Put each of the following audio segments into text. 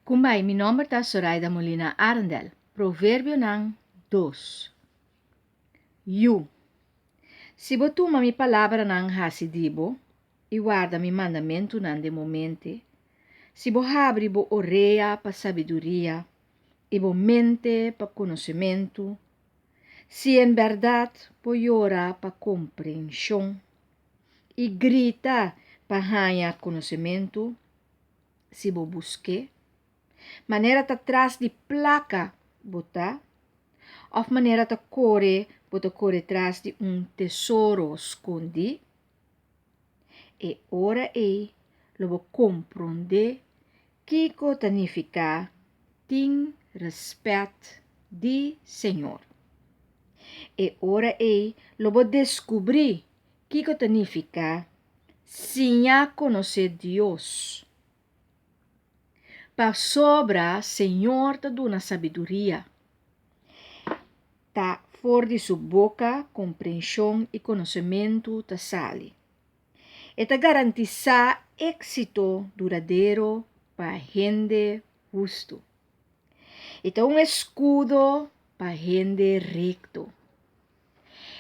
Kumbai, mi nomber ta Soraida Molina Arendel. Proverbionan dos. Yu. Si bo tuma mi palabranan hasi di bo, i warda mi mandamentunan den bo mente, si bo habri bo orea pa sabiduria i bo mente pa konosementu, si en bèrdat bo yora pa komprenshon i grita pa haña konosementu, si bo busk'é, manera ta tras di plaka bo ta, òf manera ta kore bo ta kore tras di un tesoro skondí, e ora ei lo bo komprondé kiko ta nifiká tin rèspèt di Señor. E ora ei lo bo deskubrí kiko ta nifiká Siña konosé Dios. Pasobra Señor ta duna sabiduria. Ta for di su boka komprenshon i konosementu ta sali. E ta garantisá éksito duradero pa hende hustu. E ta un eskudo pa hende rekto.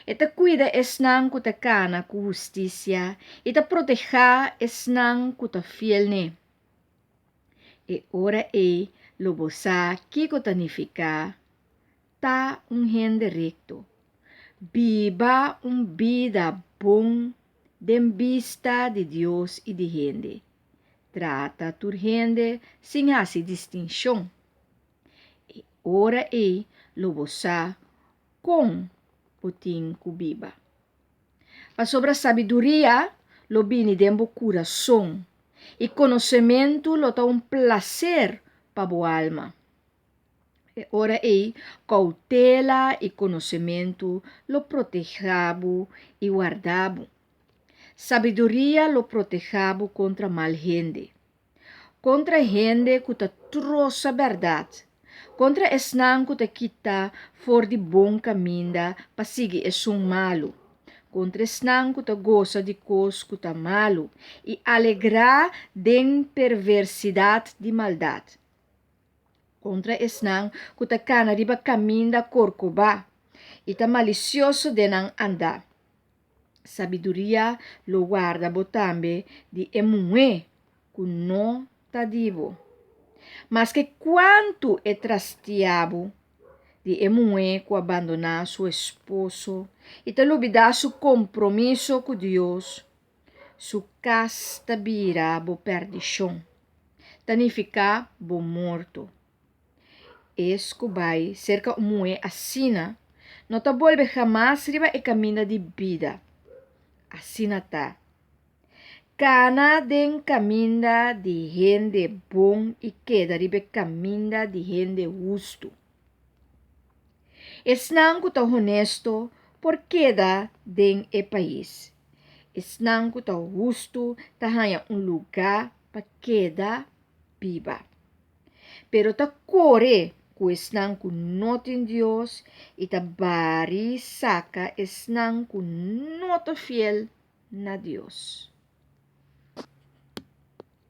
E ta kuida esnan ku ta kana ku hustisia i ta protehá esnan ku ta fiel n'e. E ora ei lo bo sa kiko ta nifiká ta un hende rekto, biba un bida bon den bista di Dios i di hende, trata tur hende sin hasi distinshon. E ora ei lo bo sa kon bo tin ku biba. Pasobra sabiduria lo bini den bo kurason, i konosementu lo ta un plaser pa bo alma. E ora ei koutela i konosementu lo protehá bo i warda bo. Sabiduria lo protehá bo kontra mal hende. Kontra hende ku ta trosa bèrdat, kontra esnan ku ta kita for di bon kaminda pa sigui esun malu, kontra esnan ku ta gosa di kos ku ta malu i alegrá den perversidat di maldat, kontra esnan ku ta kana riba kaminda korkobá i ta malisioso den nan andá. Sabiduria lo warda bo tambe di e muhé ku no ta di bo. Maske kuantu e trastia bo, di e muhé ku a bandoná su esposo i ta lubidá su kompromiso ku Dios, su kas ta bira bo pèrdishon, ta nifiká bo morto. Es ku bai serka un muhé asina no ta bolbe hamas riba e kaminda di bida. Asina ta. Kana den kaminda di hende bon i keda riba e kaminda di hende hustu. Esnan ku ta honesto por keda den e pais. Esnan ku ta hustu ta haña un lugá pa keda biba. Pero ta kore ku esnan ku no tin Dios i ta bari saka esnan ku no ta fiel na Dios.